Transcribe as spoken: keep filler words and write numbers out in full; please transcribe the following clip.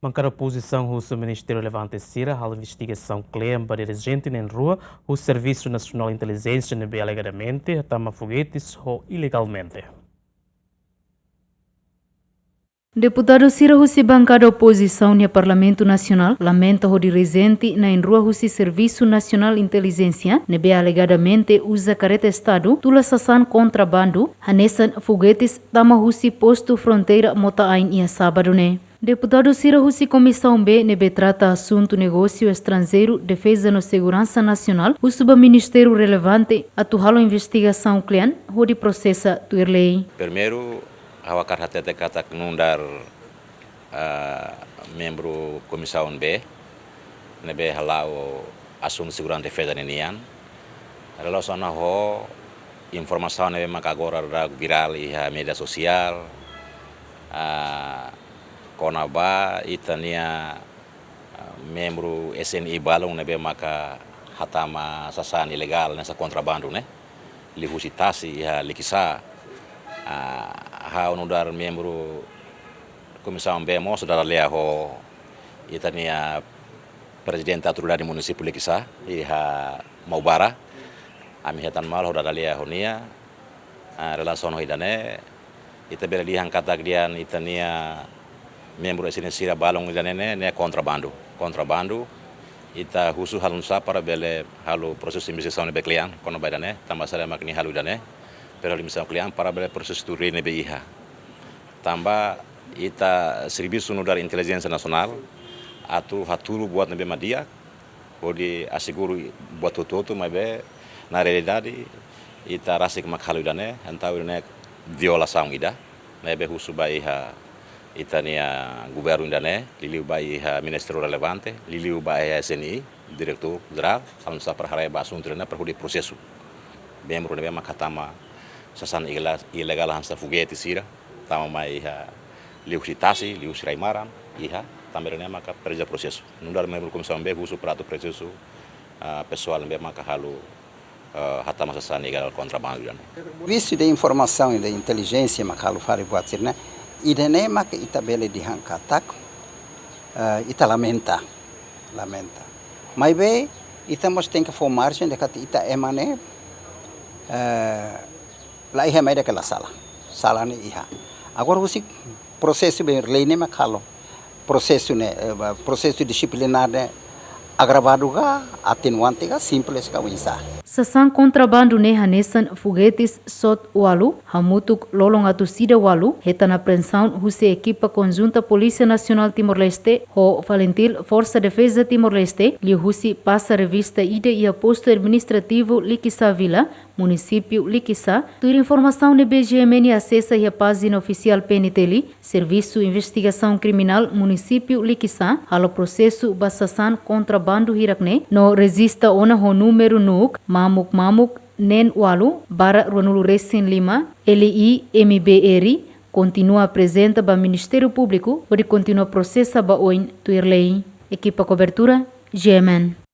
Bankada opozisaun husu ministériu relevante sira halo investigasaun kle'an ba dirijente na'in-rua husi Servisu Nasionál Intelijénsia ne'ebé alegadamente hatama fogetes ho ilegalmente. Deputadu sira husi bankada opozisaun iha Parlamentu Nasionál lamenta ho dirijente na'in-rua husi Servisu Nasionál Intelijénsia ne'ebé alegadamente uza kareta Estadu tula sasán kontrabandu, hanesan fogetes, tama husi postu fronteira Mota-Ain iha sábadu ne'e. Deputadu sira husi Komisaun B ne'ebé trata asuntu negósiu estranjeiru, defeza no seguransa nasionál husu ba ministériu relevante atu halo investigasaun kle'an hodi prosesa tuir lei. Primeiru, ha'u hakarak hatete katak nu'udar, ah, membru Komisaun B ne'ebé hala'o asuntu seguransa defeza ninian, relasiona ho informasaun ne'ebé maka agora daudaun virál iha média sosiál, ah, kona-ba ita-nia, ah, membru S N I balun ne'ebé maka hatama sasán ilegál hanesan kontrabandu ne'e, liuhusi tasi iha Likisá. Ah, ha'u nu'udar membru Komisaun B mós dada lia ho ita-nia Prezidente Autoridade Munisípiu Likisá iha Maubara. Ami hetan malu ho dada lia ho nia, ah, relasiona ho ida-ne'e, ita bele dehan katak dehan ita-nia membru S N I sira balun ida-ne'e ne'e, ne'e kontrabandu. Kontrabandu, ita husu halo nusá para bele halo prosesu investigasaun ne'ebé kle'an kona-ba ida-ne'e, tanba sá de'it mak nia halo ida-ne'e, pero halo investigasaun kle'an para bele prosesu tuir lei ne'ebé iha. Tanba ita servisu nu'udar intelijénsia nasionál atu hatuur buat ne'ebé mak di'ak, hodi asegura buat hotu-hotu, maibé na realidade ita rasik mak halo ida-ne'e, entaun ida-ne'e violasaun ida. Ne'ebé husu ba iha ita-nia governu ida-ne'e, liuliu ba iha ministériu relevante, liuliu ba iha S N I, diretór jerál, halo nusá para haree ba asuntu ida-ne'e para hodi prosesu membru ne'ebé maka hatama sasán ilegál, ilegál hanesan fogetes sira, tama mai iha liuhusi tasi, liuhusi rai-maran, iha, tanba ida-ne'e maka presiza prosesu. Nu'udar membru Komisaun B husu para atu prosesu, ah, pesoál ne'ebé maka halo, ah, hatama sasán ilegál kontrabandu ida-ne'e. Vistu de informasaun de intelijénsia maka halo fali buat sira-ne'e, ida-ne'e maka ita bele dehan katak, ah, ita lamenta, lamenta. Maibé ita mós tenke fó marjen dehan katak ita ema ne'e, eh, la iha ema ida ke la sala. Sala ne'e iha. Agora husi prosesu be lei ne'e mak halo. Prosesu ne'e, eh, ba, prosesu disiplinár ne'e agravadu ka, atenuante ka, simples ka, oinsá. Sasán kontrabandu ne'e hanesan fogetes sot ualu, hamutuk lolon atus ida ualu, hetan apreensaun husi ekipa konjunta Polísia Nasionál Timor-Leste ho FALINTIL, Forsa Defeza Timor-Leste, liuhusi pasa revista ida iha postu administrativu Likisá Vila, munisípiu Likisá, tuir informasaun ne'ebé G M N asesa iha pájina ofisiál P N T L. Servisu Investigasaun Kriminál munisípiu Likisá halo prosesu ba sasán kontrabandu hirak-ne'e no rejista ona ho númeru NUC mamuk mamuk neen ualu barra ruanulu resin lima L I M B R, kontinua aprezenta ba Ministériu Públiku hodi kontinua prosesa ba oin tuir lei. Ekipa kobertura, G M N.